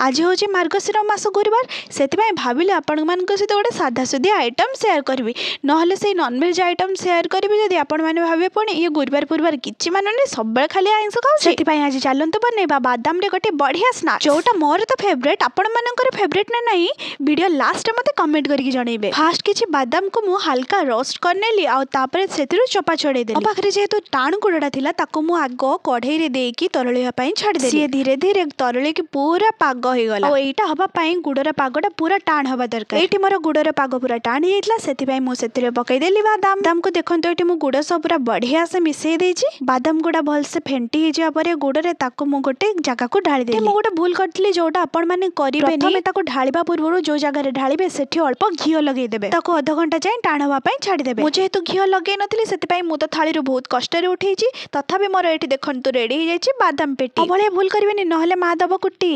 ଆଜି ହେଉଛି ମାର୍ଗଶିର ମାସ ଗୁରୁବାର। ସେଥିପାଇଁ ଭାବିଲି ଆପଣମାନଙ୍କ ସହିତ ଗୋଟେ ସାଧାସୁଧିଆ ଆଇଟମ୍ ସେୟାର କରିବି। ନହେଲେ ସେଇ ନନଭେଜ୍ ଆଇଟମ୍ ସେୟାର କରିବି ଯଦି, ଆପଣମାନେ ଭାବିବେ ପୁଣି ଇଏ ଗୁରୁବାର ପୁରୁବାର କିଛି ମାନୁନି, ସବୁବେଳେ ଖାଲି ଆଇଁଷ ଖାଉଛି। ସେଥିପାଇଁ ଆଜି ଚାଲନ୍ତୁ ବନେଇବା ବାଦାମରେ ଗୋଟେ ବଢ଼ିଆ ସ୍ନାକ୍ସ, ଯୋଉଟା ମୋର ତ ଫେଭରେଟ୍। ଆପଣମାନଙ୍କର ଫେଭରେଟ୍ ନା ନାହିଁ, ଭିଡ଼ିଓ ଲାଷ୍ଟରେ ମୋତେ କମେଣ୍ଟ କରିକି ଜଣେଇବେ। ଫାଷ୍ଟ କିଛି ବାଦାମକୁ ମୁଁ ହାଲକା ରୋଷ୍ଟ କରିନେଲି ଆଉ ତାପରେ ସେଥିରୁ ଚୋପା ଛଡ଼େଇଦେଲି। ମୋ ପାଖରେ ଯେହେତୁ ଟାଣ ଗୁଡ଼ଟା ଥିଲା, ତାକୁ ମୁଁ ଆଗ କଢ଼େଇରେ ଦେଇକି ତରଳିବା ପାଇଁ ଛାଡ଼ିଦେଲି। ସିଏ ଧୀରେ ଧୀରେ ତରଳିକି ପୁରା ପାଗ ହେଇଗଲା। ଆଉ ଏଇଟା ହବା ପାଇଁ ଗୁଡ଼ର ପାଗଟା ପୁରା ଟାଣ ହବା ଦରକାର। ଏଇଠି ମୋର ଗୁଡ଼ର ପାଗ ପୁରା ଟାଣ ହେଇଯାଇଥିଲା, ସେଥିପାଇଁ ମୁଁ ସେଥିରେ ପକେଇଦେଲି ବାଦାମ। ବାଦାମକୁ ଦେଖନ୍ତୁ, ଏଇଠି ମୁଁ ଗୁଡ଼ ସହ ପୁରା ବଢ଼ିଆ ସେ ମିଶେଇ ଦେଇଛି। ବାଦାମ ଗୁଡ଼ା ଭଲସେ ଫେଣ୍ଟି ହେଇଯିବା ପରେ ଗୁଡ଼ରେ ତାକୁ ମୁଁ ଗୋଟେ ଜାଗାକୁ ଢାଳିଦେଲି। ମୁଁ ଗୋଟେ ଭୁଲ କରିଥିଲି, ଯୋଉଟା ଆପଣମାନେ କରିବେନି। ପ୍ରଥମେ ତାକୁ ଢାଳିବା ପୂର୍ବରୁ ଯୋଉ ଜାଗାରେ ଢାଳିବେ, ସେଠି ଅଳ୍ପ ଘିଅ ଲଗେଇଦେବେ। ତାକୁ ଅଧଘଣ୍ଟା ଯାଏଁ ଟାଣ ହବା ପାଇଁ ଛାଡ଼ିଦେବେ। ମୁଁ ଯେହେତୁ ଘିଅ ଲଗେଇ ନଥିଲି, ସେଥିପାଇଁ ମୁଁ ତ ଥାଳିରୁ ବହୁତ କଷ୍ଟରେ ଉଠେଇଛି। ତଥାପି ମୋର ଏଇଠି ଦେଖନ୍ତୁ, ରେଡି ହେଇଯାଇଛି ବାଦାମ ପେଟି। ଭଳିଆ ଭୁଲ କରିବେନି, ନହେଲେ ମା ଦବ କୁଟି।